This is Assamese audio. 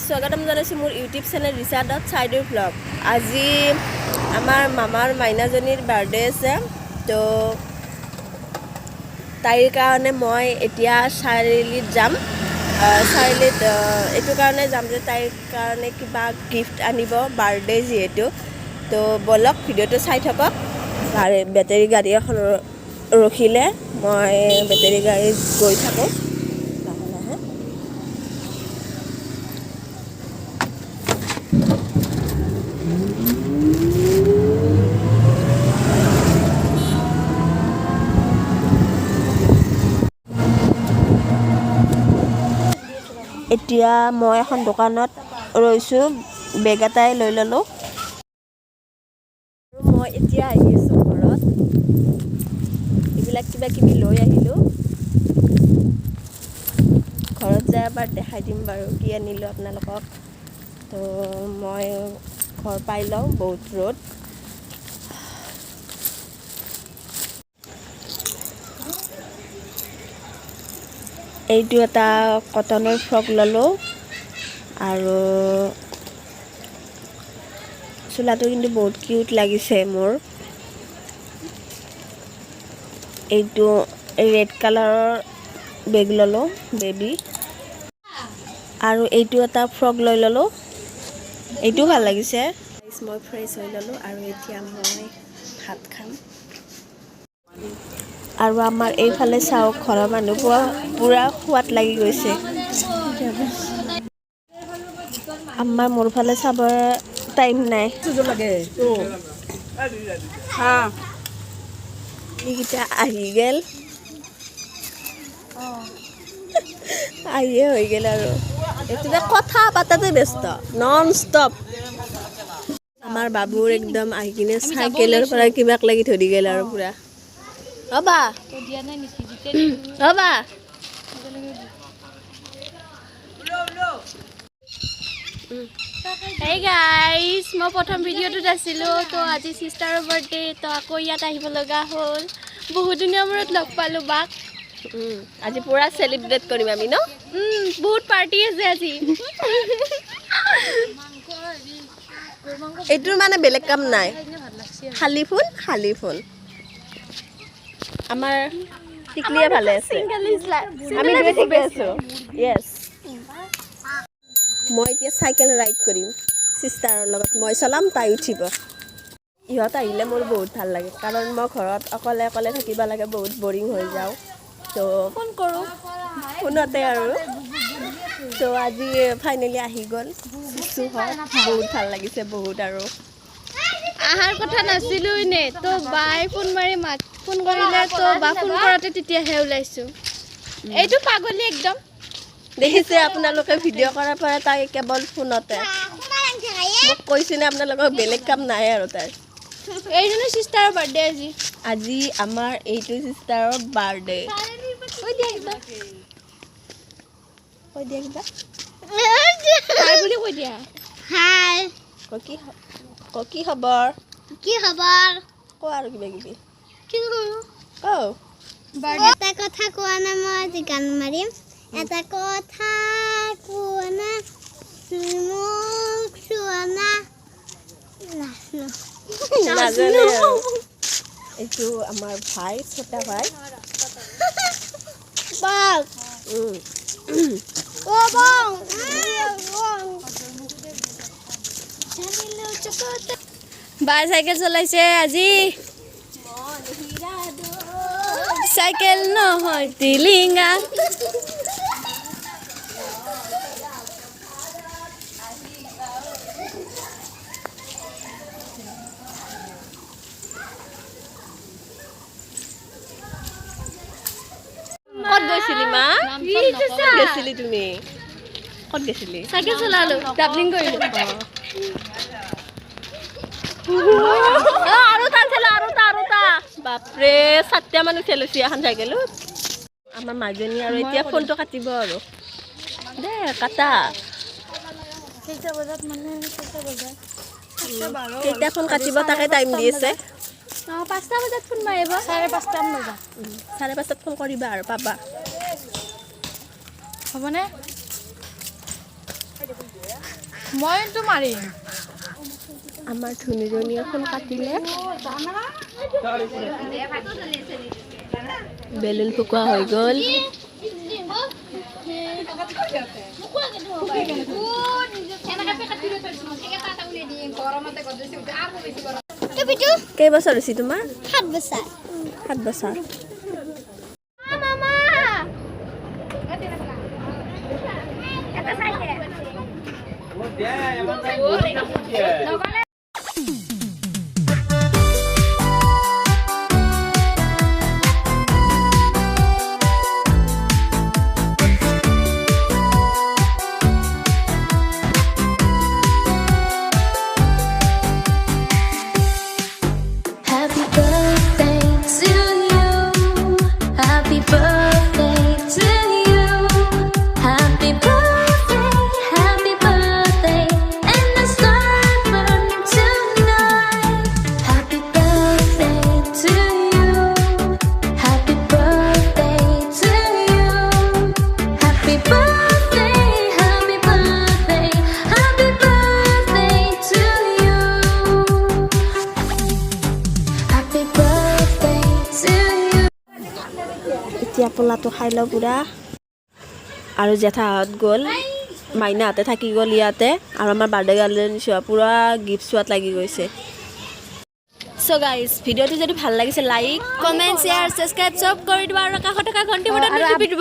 স্বাগতম জনাইছোঁ মোৰ ইউটিউব চেনেল ৰিচা ডট চাইডুৰ ভ্লগ। আজি আমাৰ মামাৰ মাইনাজনীৰ বাৰ্থডে আছে। তো তাইৰ কাৰণে মই এতিয়া চাৰিআলিত যাম। চাৰিআলিত এইটো কাৰণে যাম যে তাইৰ কাৰণে কিবা গিফ্ট আনিব, বাৰ্থডে যিহেতু। তো ব'লক, ভিডিঅ'টো চাই থাকক। গাড়ী, বেটেৰী গাড়ী এখন ৰখিলে, মই বেটেৰী গাড়ীত গৈ থাকোঁ লাহে লাহে। এতিয়া মই এখন দোকানত ৰৈছোঁ, বেগ এটাই লৈ ল'লোঁ আৰু মই এতিয়া আহি আছোঁ ঘৰত। এইবিলাক কিবা কিবি লৈ আহিলোঁ। ঘৰত যাই এবাৰ দেখাই দিম বাৰু কি আনিলোঁ আপোনালোকক। তো মই ঘৰ পাই লওঁ, বহুত ৰ'দ। এইটো এটা কটনৰ ফ্ৰক ল'লোঁ আৰু চোলাটো কিন্তু বহুত কিউট লাগিছে মোৰ। এইটো ৰেড কালাৰৰ বেগ ল'লোঁ বেবী আৰু এইটো এটা ফ্ৰক লৈ ল'লোঁ, এইটো ভাল লাগিছে। মই ফ্ৰেছ হৈ ল'লোঁ আৰু এতিয়া মই ভাত খাম। আৰু আমাৰ এইফালে চাওক, ঘৰৰ মানুহ পুৰা পূৰা খোৱাত লাগি গৈছে। আমাৰ মোৰ ফালে চাব টাইম নাই। লাগে। এইকেইটা আহি গ'ল, আহিয়ে হৈ গ'ল আৰু এইটোতে কথা পাতাতে ব্যস্ত নন ষ্টপ। আমাৰ বাবুৰ একদম আহি কিনে চাইকেলৰ পৰা কিবাক লাগি ধৰি গ'ল আৰু পুৰা। ৰ'বা, ৰ'বা। হেই গাইজ, মই প্ৰথম ভিডিঅ'টোত আছিলোঁ। তো আজি চিষ্টাৰৰ বাৰ্থডে, তো আকৌ ইয়াত আহিব লগা হ'ল। বহুত দিনৰ মূৰত লগ পালোঁ বাক। আজি পুৰা চেলিব্ৰেট কৰিম আমি ন? বহুত পাৰ্টি আছে আজি। এইটোৰ মানে বেলেগ কাম নাই, খালী ফোন, খালী ফোন। আমাৰ টিকলিয়ে ভালে আছে। Single is life. আমি দুৱে ঠিকে আছো, য়েছ। মই এতিয়া চাইকেল ৰাইড কৰিম চিষ্টাৰৰ লগত। মই চলাম, তাই উঠিব। ইহঁত আহিলে মোৰ বহুত ভাল লাগে, কাৰণ মই ঘৰত অকলে অকলে থাকিব লাগে, বহুত বৰিং হৈ যাওঁ। তো ফোন কৰোঁ। ফোনতে আৰু। তো আজি ফাইনেলি আহি গ'ল চুচুহঁত, বহুত ভাল লাগিছে বহুত আৰু। অহাৰ কথা নাছিলোঁ এনেই। তো বাই ফোন মাৰি মাত ফোন কৰিলে, তো বা ফোন কৰোঁতে তেতিয়াহে ওলাইছোঁ। এইটো পাগলী একদম। দেখিছে আপোনালোকে, ভিডিঅ' কৰাৰ পৰা তাই কেৱল ফোনতে। মোক কৈছেনে আপোনালোকক, বেলেগ কাম নাই আৰু তাইৰ। এইজনী চিষ্টাৰৰ বাৰ্থডে আজি। আজি আমাৰ এইটো চিষ্টাৰৰ বাৰ্থডে। কৈ দিয়া কিবা। কৈ দিয়া কিবা। হাই বুলি কৈ দিয়া। হাই। ক কি খবৰ? কি খবৰ? ক আৰু কিবা কিবি। কি কৰো? কওঁ। এটা কথা কোৱা না, মই আজি গান মাৰিম। এটা কথা কোৱা না, তুমি মোক চোৱা না, নাচনো। নাজানে আৰু। এইটো আমাৰ ভাই, ছোটা ভাই। বাঘ। ও বং। বাই চাইকেল চলাইছে আজি। চাইকেল নহয়, টিলিঙা। ক'ত গৈছিলি মা? ক'ত গৈছিলি তুমি? ক'ত গৈছিলি? চাইকেল চলালো, ডাবলিং কৰিলো। অ, আৰু টান ঠেলা, আৰু টা, আৰু টা। বাপৰে, 4টা মানুহ ঠেলিছে এখন চাইকেলত। আমাৰ মাজনী আৰু এতিয়া ফোনটো কাটিব আৰু দে, কাটা। কেইটা বজাত মানে কেইটা বজাত? কেইটা ফোন কাটিব তাকে টাইম দি আছে। অঁ, 5টা বজাত ফোন মাৰিব। 5:30মান বজাত। 5:30ত ফোন কৰিবা আৰু পাবা। হ'বনে? মইতো মাৰিম। আমাৰ ধুনুজনীয়ে ফোন কাটিলে। বেলুন ফুকোৱা হৈ গ'ল। কেইবছৰ হৈছে তোমাৰ? 7 বছৰ। 7 বছৰ। Happy birthday to you. Happy birthday to you. Happy birthday, happy birthday. And the stars burning tonight. Happy birthday to you. Happy birthday to you. Happy birthday, happy birthday, happy birthday to you. Happy birthday to you. এতিয়া পোলাটো খাই লওঁ পূৰা। আৰু জেঠাহঁত গ'ল, মাইনাহঁতে থাকি গ'ল ইয়াতে। আৰু আমাৰ বাৰ্থডে গাৰ্লজনী চোৱা, পূৰা গিফ্ট চোৱাত লাগি গৈছে। চ' গাইজ, ভিডিঅ'টো যদি ভাল লাগিছে, লাইক, কমেণ্ট, শ্বেয়াৰ, ছাবস্ক্ৰাইব চব কৰি দিব আৰু কাষত থকা ঘণ্টি বটনটো টিপি দিব।